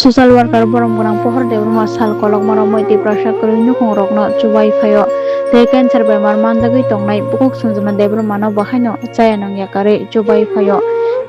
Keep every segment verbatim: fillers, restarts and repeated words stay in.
Social worker borom gwnang Pohor Debbarma sal kolokma romwi Tiprasa kwrwi nukhungrokno chubai phaio tei cancer bemar manjagwi tongnai bukhuk Sanjana Debbarmano bo haino chaya nang yakarwi chubai phaio.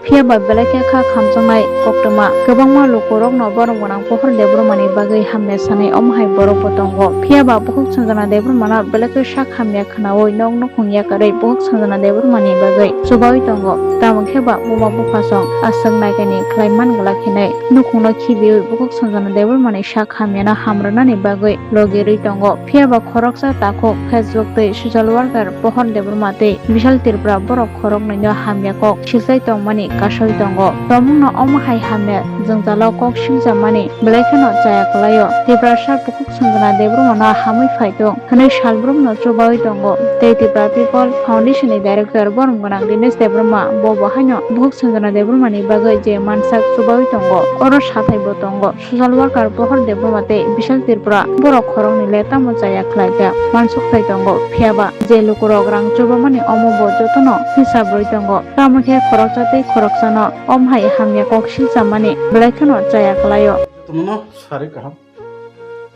Phiya ba belai khe kha khamjaknai koktwma kwbangma lukurokno borom gwnang Pohor Debbarmani bagwi hamya sanai omo hai borokbo tongo. Phiya ba bukhuk Sanjana Debbarmano belai khe sak hamya khwnaui nok nukhung yakarwi bukhuk Sanjana Debbarmani bagwi chubaui tongo. Tamo khe ba buma buphasong aswk naikani khlai man glak hinwi nukhungno khibiui bukhuk Sanjana Debbarmani sak hamyano hamrwnani bagwi logirwi tongo. Phiya ba khoroksa takhuk Facebook tei social worker Pohor Debbarma tei Bishal Tripura borok khoroknwino hamya kok silchai tongmani kasui tongo. Tongmungno omo hai hamya jwngjalo kok siljamani belai kheno chaya kwlaio. Tiprasa bukhuk Sanjana Debbarmano hamwi phai tong hwnwi salbrumno chubaui tongo. Tei Tripura People Foundation ni director borom gwnang Dinesh Debbarma bo bo haino bukhuk Sanjana Debbarmani bagwi je mansak chubaui tongo, oro sathaibo tongo. Social worker Pohor Debbarma tei Bishal Tripura borok khoroknwi le tamo chaya khlaikha, wansuk thai tongo. Phiya ba je lukurok rang chubamani omo bo jotono hisab rwi tongo. Tamo khe khoroksa tei khoroksano omo hai hamya kok silchamani belai kheno chaya kwlaio. Jotono sari kaham.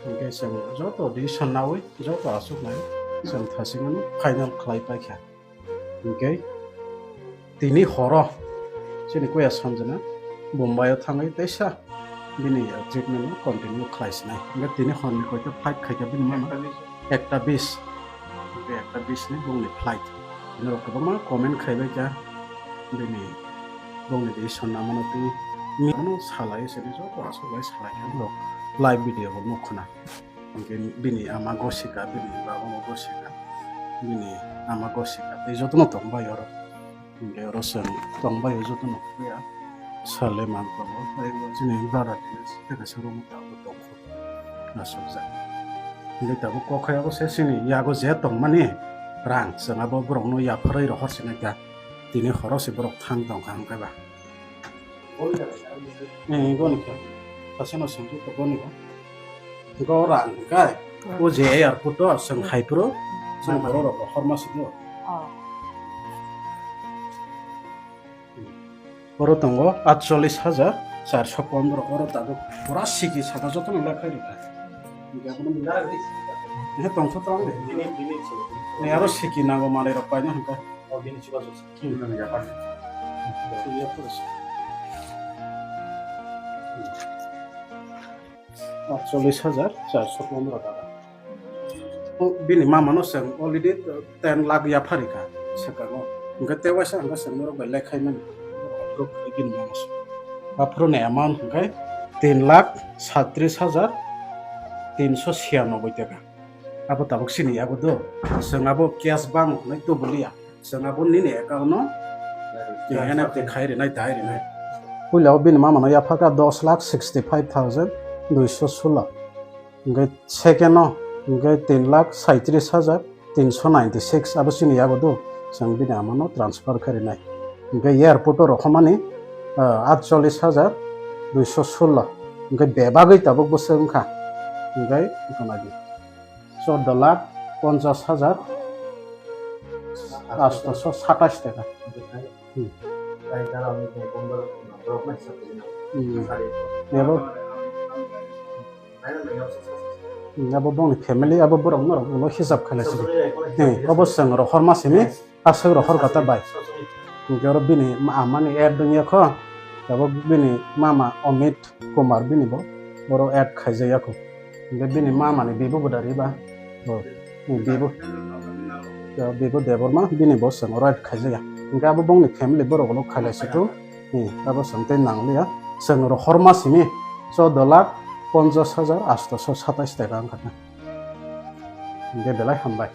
Hingke chwng joto decision naui, joto aswk nai chwng thasingano final khlai paikha. Hingke tini horo chini kuya Sanjana Bombay o thangwi teisa bini treatment no continue khlai sinai. Hingke tini horni koita flight khaikha bini mama? Ekta bis. Hingke ekta bis ni bongni flight. Norok kwbangma comment khaibai kha bini bongni decision namano twi mano salai sini joto aswk bai salai kha norok live video bo nukkha na. Hingke bini ama gosika, bini baba bo gosika, bini ama gosika, tei jotono tong bai oro. Hingke oro chwng tong bai o jotono phiya sale man tongo, tei bo chini brother tini tei kaisa room o tabuk tongkho aswkjak. Hingke tabuk kok hai abo se chini yago je tongmani rang, chwng abo borokno yapharwi rohor sinai kha, tini horo se borok thang tongkha hingke ba. Eh, goni khe. Saseno sengkhe to goni bo. Go rang kai. O je airport to seng hai pro. Seng boro rok horma si do. Oh. Oro tongo atchollis hajar charso pondro. Oro tabuk pura siki saka joto no lekhai rikha. Hingke abono mila rikha. He tongsa tong de. Bini, bini se. Ne aro siki nango manai rok paina hingka. Oh, bini chubachu. Hmm. Atchollis hajar charso pondro taka. O, bini mama no chwng already ten lakh yapharikha swkango. Hingke tewaisa hingke chwng norok bai lekhaimani. Aphuru bini mama se. Aphuru ni amount hingke tin lakh satris hajar tinso siyanoboi taka. Abo tabuk sini abo do. Chwng abo cash bank hwnwi tubuliya. Chwng abo nini account no N F T khai rinai, dai rinai. Puila o bini mama no yaphakha dos lakh sixty five thousand duiso sulo. Hingke second o hingke tin lakh saitris hajar tinso ninety six abo sini yago do. Chwng bini ama no transfer khai rinai. Hingke airport o rohormani, ah, atchollis hajar duiso sulo. Hingke bebagwi tabuk bwswk wngkha. Hingke wngkha nai di. Chordo lakh ponchas hajar atosho satais taka. Hmm. Hmm. Abo, hmm, abo bongni family, abo borok norok ulo hisab khailai sidi. Hmm, obo chwng rohorma simi. Aswk rohor kata bai. Hingke oro bini ma-, amani add wngya kho. Tabuk bini mama Amit Kumar bini bo oro add khaijaya kho. Hingke bini mama ni bibo bo dari ba. Bo, ni bibo. Ya, bibo Debbarma bini bo chwng oro add khaijaya. Hingke abo bongni family borok ulo khailai situ. Ni abo chwng tei nangliya. Chwng rohorma simi chordo lakh ponchas hajar atosho satais taka wngkha. Hingke belai hambai.